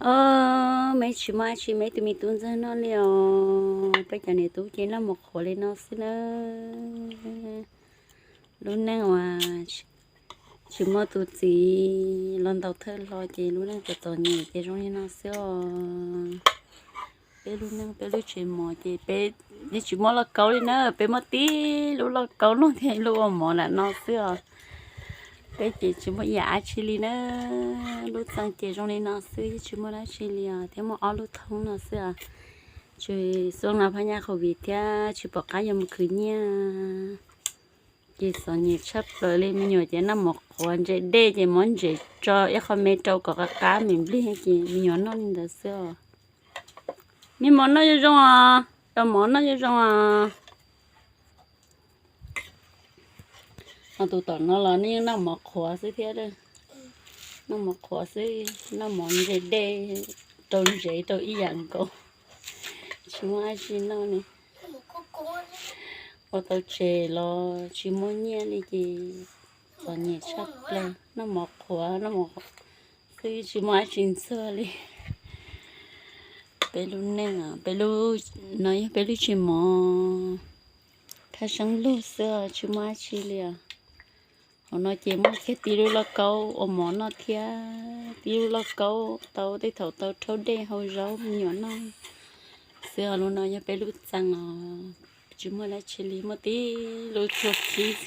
Os, meb tsis muaj dab tsi meb tus me tub ntxawg noj li os. Peb cov niam tub ces noj mov qhuav li no xwb na. Lub neej uas tsis muaj tus txiv los ntaus thawj hlo ces lub neej txom txom nyem ces zoo li no xwb os. Peb lub neej peb lub tsev mov ces peb yeej tsis muaj lauj kaub li na, peb muaj tib lub lauj kaub no thiab lub ua mov lam no xwb os. Peb ces tsis muaj ib yam dab tsi li na. Lub txee ces zoo li no xwb, yeej tsis muaj dab tsi li os, thiab muaj ob lub thoob no xwb os. Tsis xub no phab nyaj COVID thiab tsis pom qab yuav mus khwv nyiaj, ces txom nyem tshaj plaws li. Me nyuam ces noj mov qhuav ntse dej ces mov ntse tso ib qho me rau kom qab qab me nplig ces me nyuam noj li ntawd xwb os. Niag mov noj zoo zoo os, cov mov noj zoo zoo os. Ho tus tom no los nws yeej noj mov qhuav xwb thiab. Noj mov qhuav xwb, noj mov ntse dej, rau ntsev rau ib yam nkaus, tsis muaj dab tsi noj li. Ua tau tseg los tsis muaj nyiaj li ces txom nyem tshaj plaws, noj mov qhuav, noj mov qhuav xwb tsis muaj dab tsi ntxuag li. Peb lub neej, peb lub, no yog peb lub tsev mov thaj seeb lug xwb tsis muaj dab tsi li os. Hauv no ces muaj kiag tib lub lauj kaub ua mov noj thiab tib lub lauj kaub tau tej thaum tau rhaub dej hau zaub me nyuam noj xwb os. Lub no yog peb lub txee os, tsis muaj dab tsi li, muaj tib lub tshuaj khib.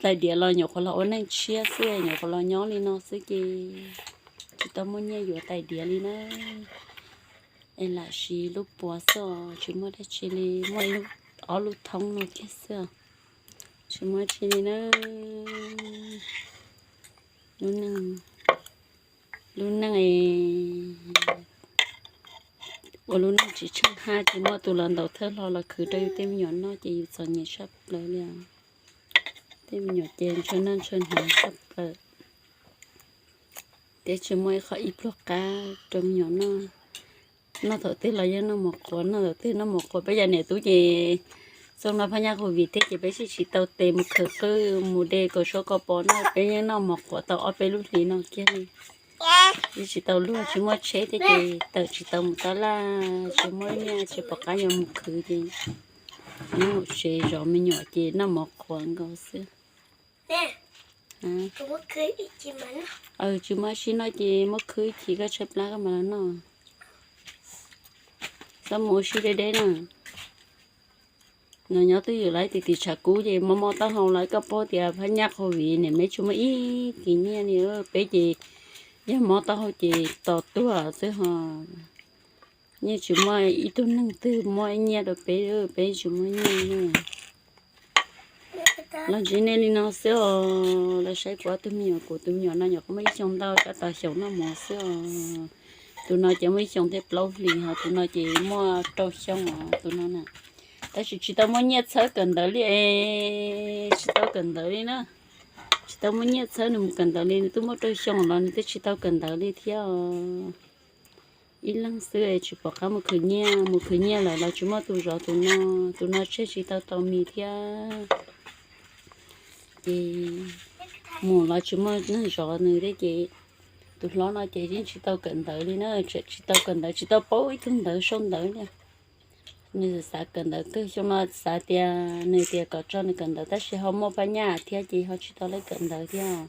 Tais diav los nyuam qhuav los ua neej tshiab xwb, nyuam qhuav los nyob li no xwb ces tsis tau muaj nyiaj yuav tais diav li na. Es lam siv lub puav xwb os, tsis muaj dab tsi li, muaj ob lub thoob no kiag xwb os, tsis muaj dab tsi li na. Lub neej, lub neej ua lub neej tsis tsheej haj, tsis muaj tus los ntaus thawj hlo los khwv rau yus tej me nyuam noj ces yus txom nyem tshaj plaws li os. Tej me nyuam ces ntshaw noj ntshaw hnav tshaj plaws, thiab tsis muaj ib qho ib pluag qab rau me nyuam noj. Noj thaum twg los yeej noj mov qhuav, noj thaum twg noj mov qhuav. Peb cov niam tub ces txog no phab nyaj COVID thiab ces peb tsis tsis tau tes mus khwv qwj mus de kaum suab kaus pos noj, peb yeej noj mov qhuav tau ob peb lub hlis no kiag li. Yeej tsis tau luag, tsis muaj tsheb thiab ces tawm tsis tau mus tab laj, tsis muaj nyiaj tsis pom qab yuav mus khwv ces nyob hauv tsev zov me nyuam ces noj mov qhuav nkaus xwb. Tsis muaj dab tsi noj ces muab khwb ib chim koj tshaib plab koj mam los noj. Txhob mus ua si deb deb na. No nyob twj ywm lawv tim tim tshav kub ces mob mob taub hau lawv, koj paub tias phab nyaj COVID niam meb tsis muaj ib kis nyiaj li. Peb ces yog mob taub hau ces tos tuag xwb ho. Yeej tsis muaj ib tug neeg twg muab ib nyiaj rau peb, peb tsis muaj nyiaj li. Los ntsib nej li no xwb os, los saib kuv ob tug me nyuam, kuv tus me nyuam no nyuam qhuav muaj ib xyoos ntau, tab tom xyaum noj mov xwb os. Tus no ces muaj ib xyoos thiab plaub hlis, ho tus no ces muaj rau xyoo os tus no na. Tab sis tsis tau muaj nyiaj txhawb kawm ntawv li es, tsis tau kawm ntawv li na. Tsis tau muaj nyiaj txhawb nws mus kawm ntawv li, nws twb muaj rau xyoo los nws twb tsis tau kawm ntawv li thiab os. Ib leeg xwb tsis pom qab mus khwv nyiaj, mus khwv nyiaj lawm los tsis muaj tus zov tus no, tus no tseg tsis tau tau mis thiab. Ces mus los tsis muaj neeg zov nws thiab ces tus hlob no ces yeej tsis tau kawm ntawv li na, tsis tau kawm ntawv, tsis tau paub ib tug ntawv sau ntawv li. Nws xav kawm ntawv kawg, xyoo no xav tias nws tias kom tso nws kawm ntawv tab sis ho muaj phab nyaj thiab ces ho tsis tau lawv kawm ntawv thiab.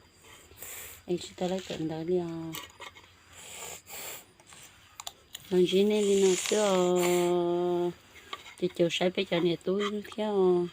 Es tsis tau lawv kawm ntawv li os. Los ntsib nej li no xwb os. Ces caum saib peb cov niam tub thiab os.